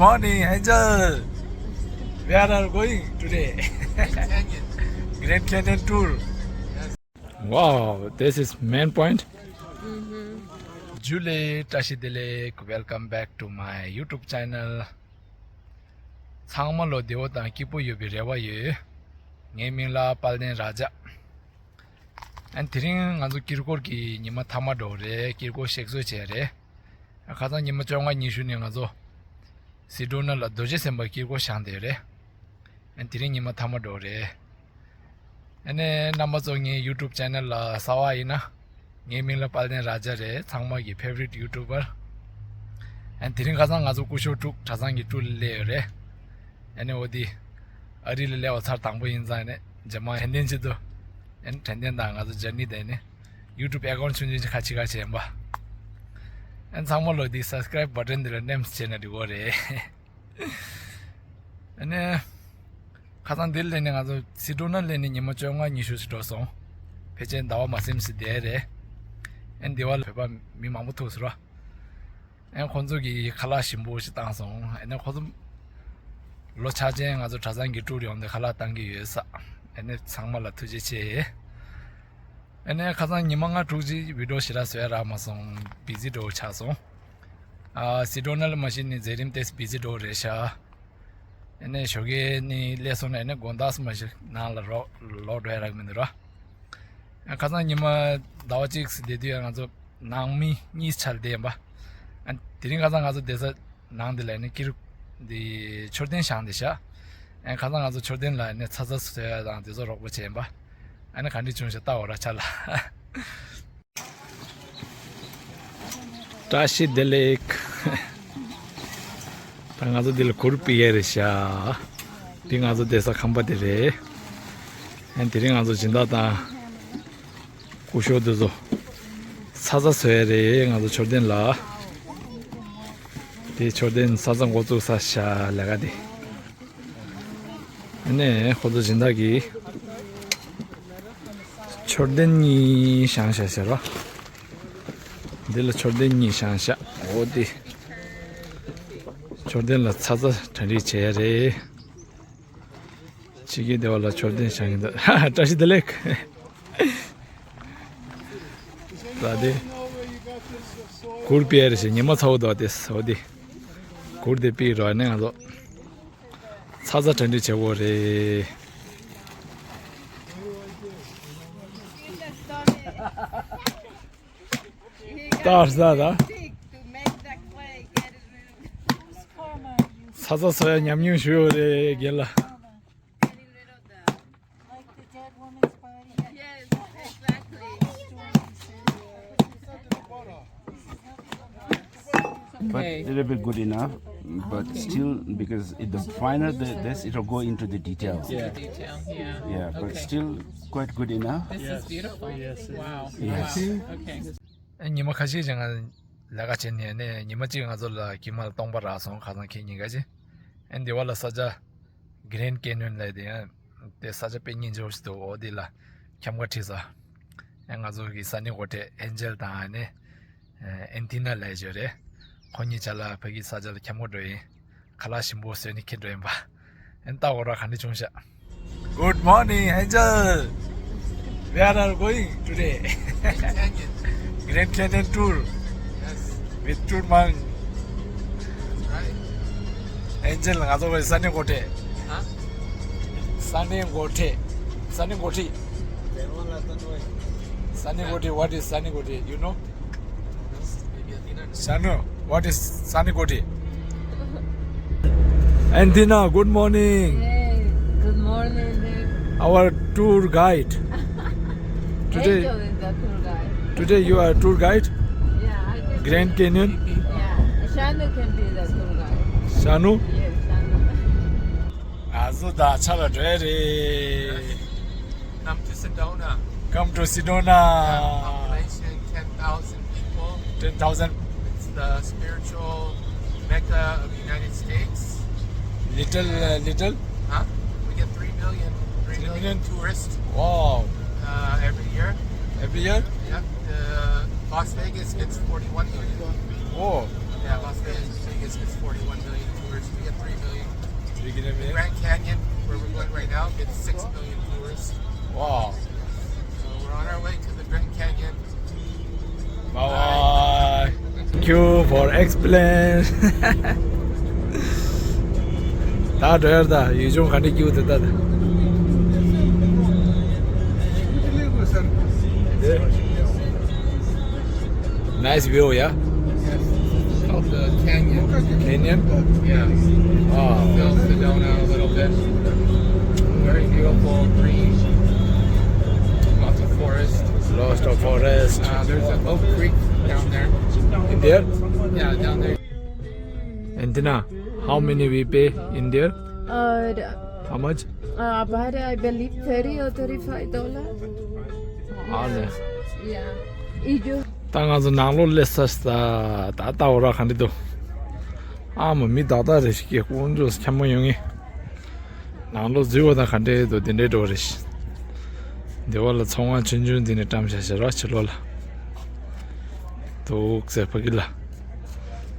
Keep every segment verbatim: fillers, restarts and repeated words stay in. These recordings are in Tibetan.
Morning, Angel. Where are going today? Grand Canyon tour. Wow, this is main point. Julie, བཀྲ་ཤིས་བདེ་ལེགས། Welcome back to my YouTube channel. ཚང་མ་ལོ་བདེ་པོ་དང་སྐྱིད་པོ་ཡོད་པའི་རེ་བ་ཡོད། ངའི་མིང་ལ་དཔལ་ལྡན་ར་ཇ། ཨན་དེ་རིང་ང་ཚོ་དཀྱིལ་འཁོར་གྱི་ཉི་མ་མཐའ་མ་འགྲོ་རེད། དཀྱིལ་འཁོར་གཤེགས་གསོལ་བྱས་རེད། ཁ་སང་ཉི་མ་བཅོ་ལྔ་ཉི་ཤུ་ནས་ང་ཚོ་སི་ཌོ་ན་ལ་རྡོ་རྗེ་སེམས་དཔའ་དཀྱིལ་འཁོར་བཞེངས་བསྡད་རེད། ཨན་དེ་རིང་ཉི་མ་མཐའ་མ་འགྲོ་རེད། ཨ་ནི་རྣམ་པ་ཚོ་ངའི་YouTube channel ལ་གསར་པ་ཡིན་ན། ངའི་མིང་ལ་དཔལ་ལྡན་ར་ཇ་རེད། ཚང་མ་གི་favorite YouTuber། ཨ་ནི་དེ་རིང་ཁ་སང་ང་ཚོ་སྐུ་ཞབས་ཀྲུག་གྲྭ་ཚང་གི་ཀྲུའུ་ལ་སླེབས་ཡོད་རེད། ཨ་ནི་འོ་དེ་ཨ་རི་ལ་སླེབས་པ་ཚར་དང་པོ་ཡིན་ཙང་ནས་རྗེས་མ་དྲན་རྟེན་ཆེད་དུ། ཨ་ནི་དྲན་རྟེན་དང་ང་ཚོ་journey དེ་ནི་YouTube account ཆུང་ཆུང་ཅིག་ཁ་ཕྱི་ཁ་བྱས་ཡིན་པ། ཨ་ནི་ཚང་མ་ལོ་དེ་subscribe button དེ་ལ་ནེམས་བྱས་ན་འགྲིག་གོ་རེད། ཨ་ནི། ཁ་སང་འདིར་སླེབས་ནས་ང་ཚོ་སི་ཌོ་ན་སླེབས་ནས་ཉི་མ་བཅོ་ལྔ་ཉི་ཤུ་ཞིག་འགྲོ་སོང་། ཕལ་ཆེར་ཟླ་བ་མ་ཟིན་ཙམ་བསྡད་རེད། ཨ་ནི་འདི་བ་ལ་བོད་པ་མི་མང་པོ་ཐུག་སོང་ར། ཨ་ནི་ཁོང་ཚོ་གིས་ཁ་ལག་ཞིམ་པོ་ཞིག་བཏང་སོང་། ཨ་ནི་ཁོང་ཚོ་ལོ་ཆ་ཅན་ང་ཚོ་གྲྭ་ཚང་གི་ཀྲུའུ་ཡོང་དུས་ཁ་ལག་བཏང་གི་ཡོད་ས། ཨ་ནི་ཚང་མ་ལ་ཐུགས་རྗེ་ཆེ། ཨ་ནི་ཁ་སང་ཉི་མ་ལྔ་དྲུག་ཅིག་video ཞེ་དྲག་བཟོ་ཡ་རག་མ་སོང་། བི་ཛི་འདྲ་བོ་ཆགས་སོང་། ཨ་སི་ཌོ་ན་ལ་མ་གཞི་ནས་མཛད་རིམ་དེ་བི་ཛི་འདྲ་བོ་རེད་ཤག་ཨ་ནི་ཞོགས་ཀས་ནས་སླེབས་སོང་ནས་ཨ་ནི་དགོང་དག་མ་གཞི་ནང་ལ་རོགས་ལོག་འགྲོ་ཡ་རག་མི་འདུག་ར། ཨ་ཁ་སང་ཉི་མ་ཟླ་བ་གཅིག་བསྡད་དུས་ཡང་ང་ཚོ་ནང་མི་གཉིས་ཆ་ལ་བསྡད་ཡིན་པ། ཨ་དེ་རིང་ཁ་སང་ང་ཚོ་བསྡད་ས་ནང་དེ་ལ་ནི་ཀིར་འདི་མཆོད་རྟེན་བཞེངས་བསྡད་ཤག་ཨ་ཁ་སང་ང་ཚོ་མཆོད་རྟེན་ལ་ནི་ཚ་ཚ་བཟོ་ཡ་དང་དེ་ཚོ་རོགས་པ་བྱས་ཡིན་པ། ཨ་ནི་ག་འདྲ་བྱུང་ཤག་ལྟ་འོ་ར་ཆ་ལ། བཀྲ་ཤིས་བདེ་ལེགས། ད་ང་ཚོ་འདི་ལ་གུར་ཕུབ་ཡས་རེད་ཤག་འདི་ང་ཚོ་བསྡད་ས་ཁང་པ་དེ་རེད། ཨ་དེ་རིང་ང་ཚོ་སྦྱིན་བདག་དང་སྐུ་ཞབས་དེ་ཚོ་ཚ་ཚ་བཟོ་ཡས་རེད། ང་ཚོ་མཆོད་རྟེན་ལ། དེ་མཆོད་རྟེན་ཚ་ཚ་འགོ་བཙུགས་ས་ཤག་ལས་ཀ་དེ། ཨ་ནི་ཁོ་ཚོ་སྦྱིན་བདག་གིས་མཆོད་རྟེན་གཉིས་བཞེངས་བཞག་ཟེར་རོ། འདི་ལ་མཆོད་རྟེན་གཉིས་བཞེངས་བཞག་འོ་དེ། མཆོད་རྟེན་ལ་ཚ་ཚ་གྲ་སྒྲིག་བྱས་རེད། ཕྱི་རྒྱལ་སྡེ་བ་ལ་མཆོད་རྟེན་བཞེངས་ཡིན་འདུག་བཀྲ་ཤིས་བདེ་ལེགས། ད་དེ་གུར་ཕུབ་ཡས་རེད་ཟེར། ཉི་མ་ཚ་པོ་འདུག་དེ་འོ་དེ། གུར་དེ་ཕུབ་རོགས་ནས་ང་ཚོ། ཚ་ཚ་གྲ་སྒྲིག་བྱེད་དགོས་རེད། ལྟར་ས་ད། ཚ་ཚ་བཟོ་ཡ་ཉམས་མྱོང་ཞུ་ཡོད་རེད་རྒན་ལགས། Like the dead woman's body. Yes, exactly. But it'll be good enough. But still, because it, the finer the, this, it'll go into the detail. Yeah. Detail, yeah. Yeah, but still quite good enough. This is beautiful. Yes, it is. Wow. Yes. Wow. Okay. ཉི་མ་ཁ་ཤས་ཅིག་ང་ལས་ཀ་བྱས་ནས་ནས་ཉི་མ་གཅིག་ང་ཚོ་ལ་དཀྱིལ་མ་ལ་སྟོང་པ་རག་སོང་། ཁ་སང་ཁྱེད་གཉིས་ཀ་ཅིག་ཨ་འདི་བ་ལ་ས་ཆ་Grand Canyon ལབ་དེ་ཡང་དེ་ས་ཆ་དཔེ་སྙིང་རྗེ་པོ་ཞིག་འདུག་འོ་དེ་ལ་འཁྱམ་ག་ཁྲིད་ས། ཨ་ང་ཚོ་གི་ས་གནས་འགོ་ཁྲིད་ཨན་ཇེལ་དང་ཨ་ནི་ཨན་ཐི་ན་ལབ་ཡོད་རེད། ཁོ་གཉིས་ཆ་ལ་ཕ་གི་ས་ཆ་ལ་འཁྱམ་ག་འགྲོ་ཡིན། ཁ་ལག་ཞིམ་པོ་བཟོས་ནས་ཁྱེར་འགྲོ་ཡིན་པ། ཨན་ལྟ་འོ་ར་ག་འདྲ་བྱུང་ཤག Good morning, Angel. Where are going today? Grand Canyon. Grand Canyon tour. Yes. With tour man. That's right. Angel, ང་ཚོ་བའི་ས་གནས་འགོ་ཁྲིད། ཧ། ས་གནས་འགོ་ཁྲིད། ས་གནས་འགོ་ཁྲིད། ས་གནས་འགོ་ཁྲིད། What is ས་གནས་འགོ་ཁྲིད? You know? Shanu, what is ས་གནས་འགོ་ཁྲིད? Anthina, good morning. Hey, good morning, Dave. Our tour guide. Today, Angel is the tour guide. Today you are tour guide? Yeah, I can Grand be. Canyon? Yeah, Shanu can be the tour guide. Shanu? Yes, Shanu. ང་ཚོ་ད་ཆ་ལ་འགྲོ་ཡ་རེད། Come to Sedona. Come to Sedona. Yeah, population ten thousand people. Ten thousand. It's the spiritual mecca of the United States. Little, uh, little? Huh? We get three million, three million tourists. Wow. Uh, every year. Every year? Yep. Uh, Las Vegas gets forty-one million. Oh. Yeah, Las Vegas is a big It's, it's forty-one million viewers. We get three million. The Grand Canyon, where we're going right now, gets six million viewers. Wow. So we're on our way to the Grand Canyon. Bye bye. Thank you for explain. ད་འགྲོ་ཡར་ད་ཡུལ་ལྗོངས་ག་འདྲ་སྐྱིད་པོ་དེ་ད་ད། Nice view, yeah? Yes. It's called the canyon. Canyon? Yeah. Wow. Still Sedona a little bit. Very beautiful, green. Lots of forest. Lots of forest. Uh, there's an Oak Creek down there. In there? Yeah, down there. Antenna, how many we pay in there? Uh, How much? Uh, about, I believe, thirty or thirty-five dollars. ཨ་ལེ། Yeah. ད་ང་ཚོ་ནང་ལོགས་སླེབས་ས་ད་ད་ལྟ་འོ་ར་ག་འདྲ་འདུག་ཨ་མ་མི་དག་དག་རེ་ཞིག་གི་དཀོན་མཆོག་ཁྱམས་མ་ཡོང་ངེ། ནང་ལོགས་འཛུལ་བ་དང་ག་འདྲ་འདུག་དེ་འདྲའི་འགྲོ་རེ་ཞིག་འདི་བ་ལ་ཚོང་ཁང་ཆུང་ཆུང་འདི་ནས་བཀྲམ་བཞག་ཤག་ར་ཕྱི་ལོགས་ལ། འདུག་ཟེར་ཕ་གི་ལ།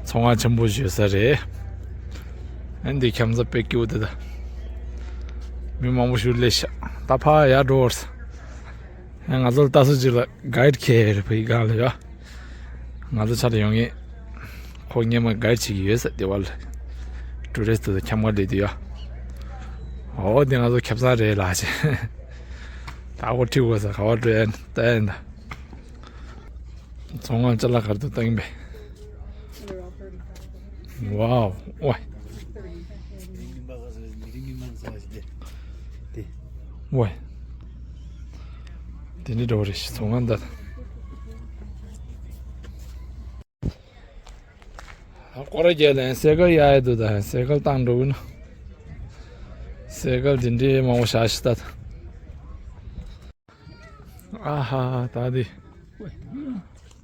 ཚོང་ཁང་ཆེན་པོ་བཞུགས་ས་རེད། ཨ་འདི་ཁྱམས་ས་དཔེ་སྐྱིད་པོ་འདི་ད། མི་མང་པོ་ཞིག་སླེབས་ཤག་ད་ཕ་ཡར་འགྲོ་བར། ཨ་ང་ཚོ་ལ་ལྟ་ས་ཅིག་ལ་གའིཌ་ཁྱེར་ཕ་གི་སྒང་ལ་ཡོད། ང་ཚོ་ཆ་ལ་ཡོང་ངེས། ཁོ་སྔོན་མ་གའིཌ་བྱེད་ཀྱི་ཡོད་ས་དེ་བ་ལ། ཊུ་རི་སི་ཊི་ཁྱམས་ཁ་སླེབས་དུས་ཡ། འོ་འདི་ང་ཚོ་ཁྱབ་ཚང་རེད་ལ་ཅེ། ད་ཁོ་ཁྲིད་དགོས་ས་ག་བ་འགྲོ་ཡ་ལྟ་ཡ་ཡིན་ད། ཚོང་ཁང་ཅ་ལག་ག་རེ་འདུག་ལྟ་གིན་པས། ཝའོ། ཝའི། ཝའི། དེ་འདྲ་འགྲོ་རེད་ཤི་ཚོང་ཁང་འདི། སྐོར་ར་རྒྱག་ལན་སེ་ཀལ་གཡར་ཡ་འདུག་ད་སེ་ཀལ་བཏང་འགྲོ་གི་ན། སེ་ཀལ་འདི་འདྲའི་མང་པོ་བཞག་ཤི་ད། ཨ་ཧ་ད་འདི།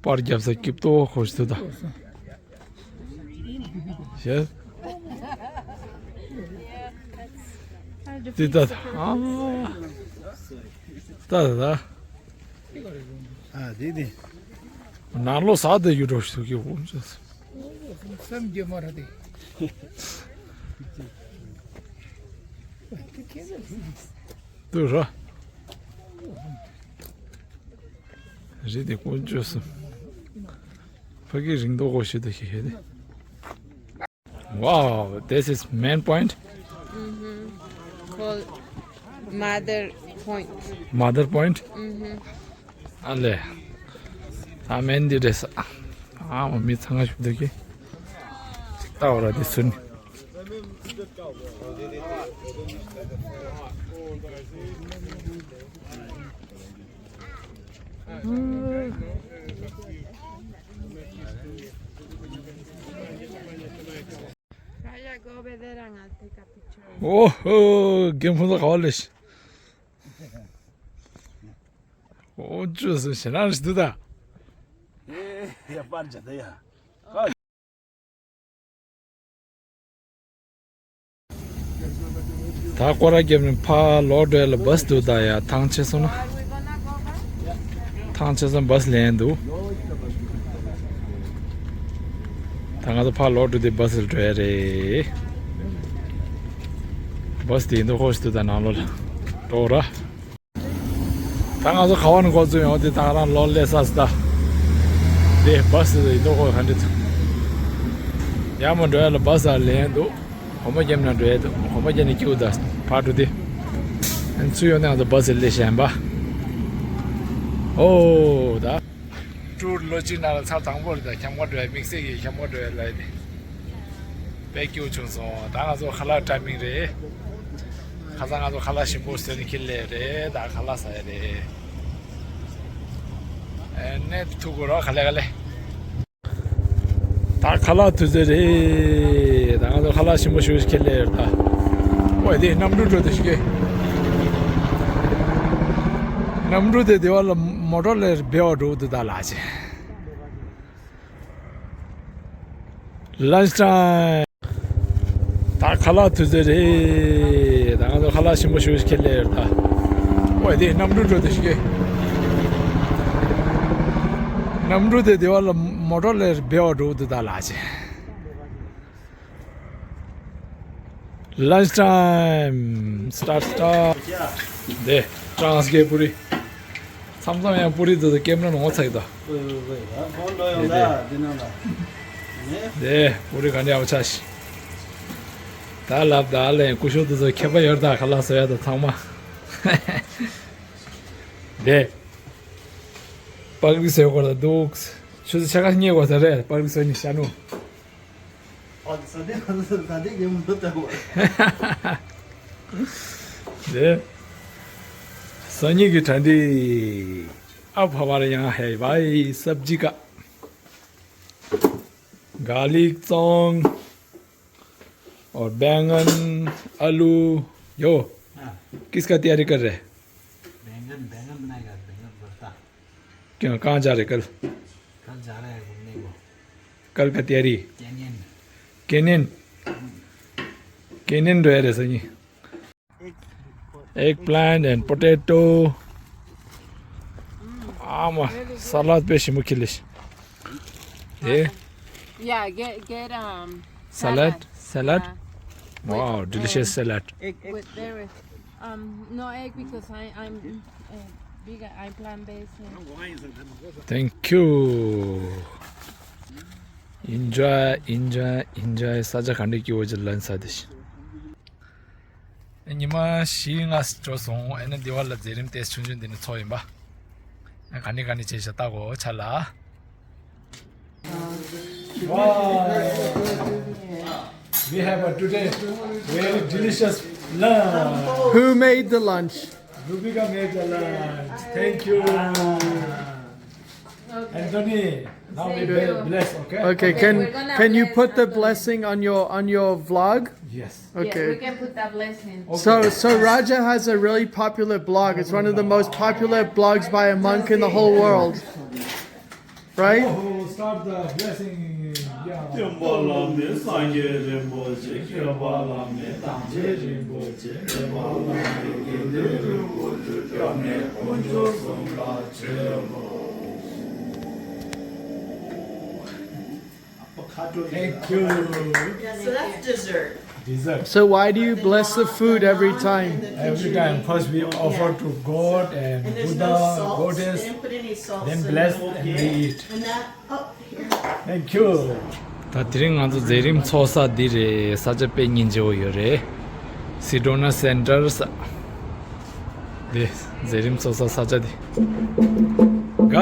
པར་རྒྱབ་ས་སྐྱིད་པོ་ཁོ་ཤི་ད། ཤེས། འདི་ད་ད། ཨ། ད་ད་ད། ཨ་འདི་འདི། ནང་ལོགས་ཟ་དེ་ཡུ་འགྲོ་ཤི་ད་སྐྱིད་པོ་ཁོ་ཤི། སེམས་སྐྱིད་མ་རེད་དེ། འདུག་ར། རི་དེ་དཀོན་མཆོག་གསུམ། ཕ་གི་རིང་མདོག་གོ་ཤི་ད་ཤི་ཤི་དེ། Wow, this is main point. Mm-hmm. Called Mother Point. Mother Point? Mm-hmm. ཨ་ལེ། ཨ་མེན་འདི་རེད་ས། ཨ་མ་མི་ཚང་ང་ཞུ་འདུག་གི་ཅིག་ལྟ་བ་ར་དེ་སུན། Go over there and I'll take a picture. ཨོ་ཧོ། རྒན་ཕུན་ཚོགས་ག་བ་ལས། ཨོ་ཅོ་སུ་ཞེ་ན་རི་དུ་ད། ཨེ་ཡ་པར་ཇ་ད་ཡ། ད་སྐོར་ར་རྒྱབ་ནས་ཕར་ལོག་འགྲོ་ཡ་ལ་བཱས་འདུག་ད་ཡ་ཐང་ཆད་སོང་ན། ཐང་ཆད་སོང་བཱས་ལེན་འདུག་ད་ང་ཚོ་ཕར་ལོག་འགྲོ་དུས་བཱས་ལ་འགྲོ་ཡ་རེད། བཱས་དེ་ཡིན་དུ་ཧོ་ཤི་དུ་ད་ནང་ལོགས་ལ་འགྲོ་ར། ད་ང་ཚོ་ག་བ་ནས་འགོ་བཙུགས་ཡོང་དེ་ད་ང་རང་ལོག་སླེབས་ས་སི་ད། དེ་བཱས་དེ་ཡིན་དུ་ཧོ་ག་འདྲ་འདུག་ཡར་མར་འགྲོ་ཡ་ལ་བཱས་ལེན་འདུག་གོམ་པ་རྒྱབ་ནས་འགྲོ་ཡ་འདུག་གོམ་པ་རྒྱབ་ནས་སྐྱིད་པོ་ད་ཕར་འགྲོ་དེ། ཚུར་ཡོང་ནས་ང་ཚོ་བཱས་སླེབས་བཞིན་པ། ཨོ་ད། ཊུར་ལོ་གཅིག་ནང་ལ་ཚར་དང་པོ་རེད་ད། ཁྱམས་ཁ་འགྲོ་ཡ་དམིགས་བསལ་གྱི་ཁྱམས་ཁ་འགྲོ་ཡ་ལ་ཡིན་ཏེ། དཔེ་སྐྱིད་པོ་བྱུང་སོང་། ད་ང་ཚོ་ཁ་ལག་ཊའི་མིང་རེད། ཁ་སང་ང་ཚོ་ཁ་ལག་ཞིམ་པོ་ཟོས་ནས་ཁྱེར་སླེབས་རེད། ད་ཁ་ལག་ཟ་ཡ་རེད། ཨེ་ནས་ཐུག་གོ་རོགས་ག་ལེ་ག་ལེ། ད་ཁ་ལག་དུས་ཚོད་རེད། ད་ང་ཚོ་ཁ་ལག་ཞིམ་པོ་ཞིག་ཁྱེར་སླེབས་རེད་ད། ཨོ་དེ་གནམ་གྲུ་འགྲོ་དུས་ཤིག་གེ། གནམ་གྲུ་དེ་དེ་བ་ལ་མོ་ཊ་ལས་སྦེ་བ་འགྲོ་འདུག་ད་ལགས་ཅེ། Lunch time. ད་ཁ་ལག་དུས་ཚོད་རེད། ད་ང་ཚོ་ཁ་ལག་ཞིམ་པོ་ཞིག་ཁྱེར་སླེབས་ཡོད་ད། ཨོ་དེ་གནམ་གྲུ་འགྲོ་དུས་ཤིག་གེ། གནམ་གྲུ་དེ་དེ་བ་ལ་མོ་ཊ་ལས་སྦེ་བ་འགྲོ་འདུག་ད་ལགས་ཅེ། Lunch time. Start, start. དེ་ཀྲང་སྐད་པུ་རི། མཚམས་མཚམས་ཡང་པུ་རི་དེ་ཚོ་ཀེམ་ར་ནང་ངོ་ཚ་གི་ད། ཨོ་ཡོད་ཡོད་ཡོད། ཧོན་ལོ་ཡོང་ད་དེ་ནང་ལ། དེ་པུ་རི་ག་འདྲ་ཡག་པོ་ཆགས་ཤིག་ད་ལབ་ད་ལས་སྐུ་ཞབས་དེ་ཚོ་ཁྱད་པར་ཡོད་ད། ཁ་ལག་བཟོ་ཡ་ད་ཚང་མ། དེ། པགས་རིགས་བཟོས་དགོས་ད་འདུག་ཆུ་ཚོད་ཕྱེད་ཀ་རྙེད་དགོས་ས་རེད། པགས་རིགས་བཟོས་ནས་ཤ་ནུ། ཨ་ཟ་དེ་ཟ་དེ་གི་མི་འདུག་ད་བ། དེ། སང་ཉིན་གྱི་གྲ་སྒྲིག་ཨ་ཕ་བར་ཡང་ཧེ་བའི་སབ་ཇི་ཀ गार्लिक चौंग और बैंगन, आलू, यो। हाँ। किसका तैयारी कर रहे हैं? बैंगन, बैंगन बनाएगा, बैंगन भरता। क्यों, कहाँ जा रहे कल? कल जा रहे हैं घूमने को। कल का तैयारी? कैनियन। कैनियन? कैनियन रह रहे सही। Eggplant and potato. आमा, सलाद पे शिमु खिलिस। ए? Yeah, get, get, um, salad, salad. Yeah. Wow, delicious salad. With, there is, um, no egg because I, I'm, uh, vegan, I'm plant-based. Thank you. Enjoy, enjoy, enjoy. ས་ཆ་ག་འདྲ་སྐྱིད་པོ་ཅིག་ལ་ས་དེ་ཤི། ཉི་མ་བཞི་ལྔ་འགྲོ་སོང་། ཨེ་ན་འདི་བ་ལ་མཛད་རིམ་ཏོག་ཙམ་ཆུང་ཆུང་འདི་ནས་ཚོགས་ཡིན་པ། ཨ་ག་ནས་ག་ནས་བྱས་ཤག་ལྟ་གོ་ཆ་ལ། Wow. We have a today very delicious lunch. Who made the lunch? Rubika made the lunch. Thank you. Anthony, now we bless, okay? Okay, can can you put the blessing on your on your vlog? Yes. Okay. Yes, we can put that blessing. So so Raja has a really popular blog. It's one of the most popular blogs by a monk in the whole world. Right? Oh, start the blessing. Yeah. སྟོན་པ་བླ་མེད་སངས་རྒྱས་རིན་པོ་ཆེ། མཁས་པ་བླ་མེད་ཐམས་ཅད་རིན་པོ་ཆེ། མཁས་པ་བླ་མེད་དགེ་འདུན་རིན་པོ་ཆེ། སྐྱབས་གནས་དཀོན་མཆོག་གསུམ་ལ་མཆོད་པ། Thank you. Yeah, so that's dessert. Dessert. So why do you bless the food every time? Every time, first we offer to God and Buddha, goddess, then bless and we eat. Thank you. ད་དེ་རིང་ང་ཚོ་མཛད་རིམ་ཚོགས་ས་འདི་རེད། ས་ཆ་དཔེ་སྙིང་རྗེ་པོ་ཡོད་རེད། སི་ཌོ་ན་སེན་ཊར་ས། འདི་མཛད་རིམ་ཚོགས་ས་ས་ཆ་འདི། ག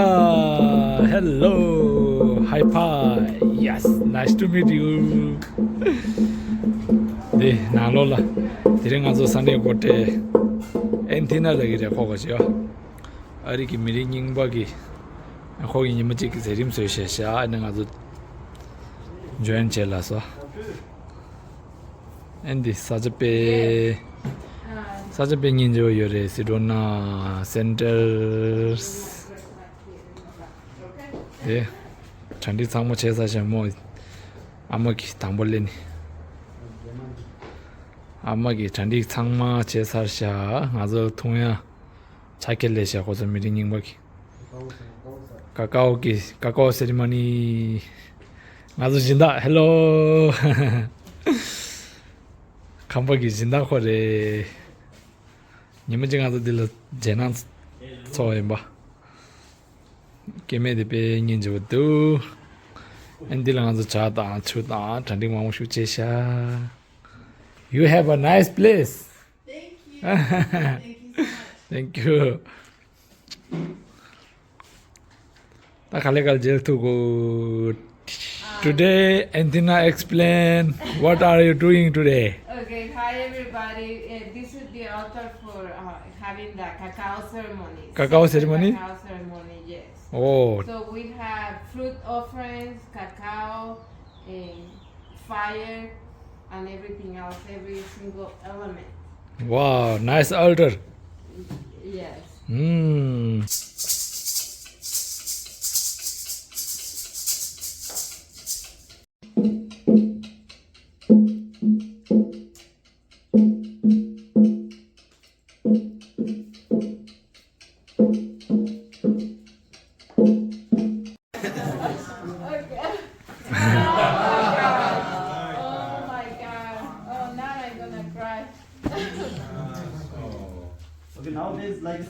Hello. Hi, hi. Yes, nice to meet you. འདི་ནང་ལོགས་ལ་དེ་རིང་ང་ཚོ་ས་གནས་སྐོར་སྤྲད། ཨན་ཐི་ན་ལ་གི་རེད། ཁོ་གོ་ཅི་ཡོ། ཨ་རི་གི་མི་རིགས་རྙིང་པ་གི་ཁོ་གི་ཉི་མ་གཅིག་གི་མཛད་རིམ་བཟོས་བཞག་ཤག་ཨ་ནི་ང་ཚོ་ཇོ་ཡིན་བྱས་ལ་སོ། ཨན་འདི་ས་ཆ་དཔེ་ས་ཆ་དཔེ་སྙིང་རྗེ་པོ་ཡོད་རེད། སི་ཌོ་ན་སེན་ཊར་དེ། གྲ་སྒྲིག་ཚང་མ་བྱས་ཚར་ཤག་མོ། ཨ་མ་གིས་དང་པོ་སླེབས་ནས། ཨ་མ་གིས་གྲ་སྒྲིག་ཚང་མ་བྱས་ཚར་ཤག་ང་ཚོ་འཐུང་ཡ་ཆ་ཁྱེར་སླེབས་ཤག་ཁོ་ཚོ་མི་རིགས་རྙིང་པ་གི། ཀ་ཀའོ་གི་ཀ་ཀའོ་སེ་རི་མོ་ནི། ང་ཚོ་སྦྱིན་བདག Hello. ཁམས་པ་གི་སྦྱིན་བདག་ཁོ་རེད། ཉི་མ་གཅིག་ང་ཚོ་འདི་ལ་མཇལ་ན་ཚོགས་ཡིན་པ། སྐྱེ་དམན་དེ་དཔེ་སྙིང་རྗེ་པོ་འདུག་ཨ་འདི་ལ་ང་ཚོ་ཇ་དང་ཆུ་དང་གྲ་སྒྲིག་མང་པོ་ཞིག་བྱས་ཤག You have a nice place. Thank you. Thank you so much. Thank you. ད་ག་ལེ་ག་ལེ་མཇལ་ཐུབ་གོ། Today, Anthena explain what are you doing today? Okay, hi everybody. Uh, this is the altar for uh, having the cacao ceremony. Cacao ceremony? Cacao ceremony, yes. Oh. So we have fruit offerings, cacao, and fire, and everything else, every single element. Wow, nice altar. Yes. Mm. Okay. Oh my God. Oh, now I'm gonna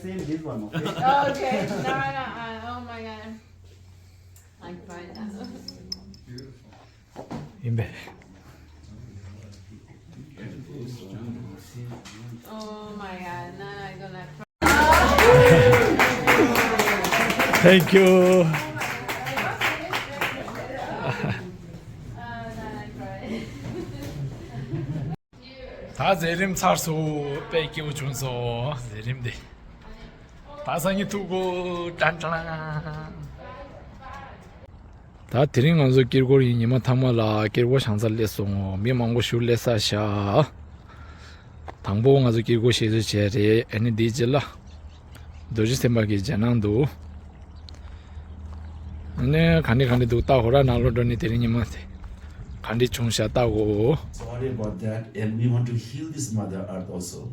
Same this one, okay? Okay. No, no, uh, oh my God. I'm fine now. ཡིན་པས། Oh my God. No, no, I'm gonna cry. Thank you. ད་མཛད་རིམ་ཚར་སོང་། དཔེ་སྐྱིད་པོ་བྱུང་སོང་། མཛད་རིམ་འདི། ད་སང་ཉིན་ཐུག་གོ། ཀྲང་ཀྲང་། ད་དེ་རིང་ང་ཚོ་དཀྱིལ་འཁོར་ཡིན། ཉི་མ་ཐ་མ་ལ་དཀྱིལ་འཁོར་བཞེངས་ས་སླེབས་སོང་། མི་མང་པོ་ཞིག་སླེབས་ཚར་ཤག་དང་པོ་ང་ཚོ་དཀྱིལ་འཁོར་བཞེངས་ཚར་བྱས་རེད། ཨ་ནི་དེའི་རྗེས་ལ་རྡོ་རྗེ་སེམས་དཔའ་གི་རྗེས་གནང་འདུག་ཨ་ནི་ག་འདྲ་ག་འདྲ་འདུག་ལྟ་གོ་ར། ནང་ལོགས་འགྲོ་ནས་དེ་རིང་ཉི་མ་དེ་ག་འདྲ་བྱུང་ཤག་ལྟ་གོ། Sorry about that, and we want to heal this Mother Earth also.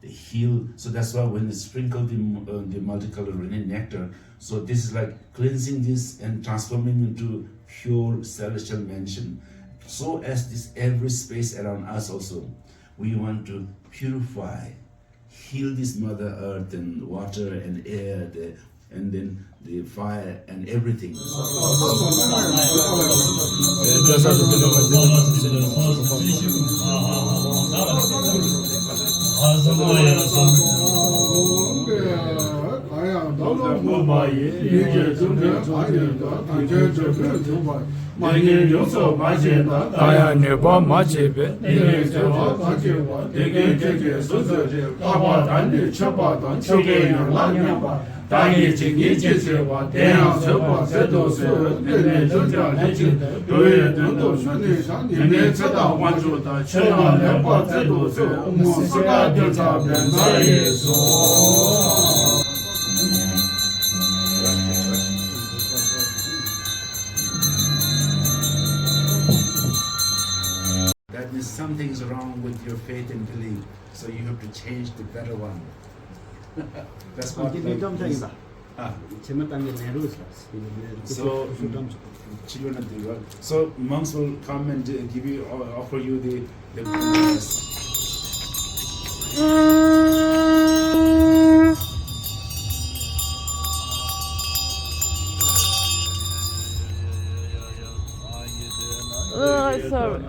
They heal. So that's why when they sprinkle the, uh, the multicolored rain nectar, so this is like cleansing this and transforming into pure celestial mansion. So as this every space around us also, we want to purify, heal this Mother Earth and water and air, the, and then the fire and everything. མ་ཡིན་ཡོངས་སུ་མ་བྱས་པ། ད་ཡང་ནུས་པ་མ་བྱས་པས། དེ་ནི་བྱ་བ་དང་བཅས་པ། དེ་ཀུན་དེ་སྐད་སུ་གསོལ་ཞིང་། ལྷག་པར་ད་ནི་མཆོད་པ་དང་། མཆོད་ཀྱི་ཡན་ལག་མཉམ་པ། བདག་ཉིད་ཇི་སྙེད་ཅིག་བྱས་པ། དེ་ཡང་མཆོད་པར་མཛད་དུ་གསོལ། དེ་ནས་ཆོས་ཀྱང་ལྷན་ཅིག་ཏུ། འགྲོ་བའི་དོན་དུ་ཞུ་ནུས་ཤར། ཉི་མའི་ཚེ་དང་དབང་ཕྱུག་དང་། ཆོས་རྣམས་ལེགས་པར་མཛད་དུ་གསོལ། ཨོཾ་སཱ་ཀ་ཏོ་ཙ་བཛྲ་ཧེ་སྭཱ་ཧཱ། That means something is wrong with your faith and belief, so you have to change the better one. That's what, like, this. Ah. So, children of the world. So, monks will come and, uh, give you, uh, offer you the, the Oh, sorry.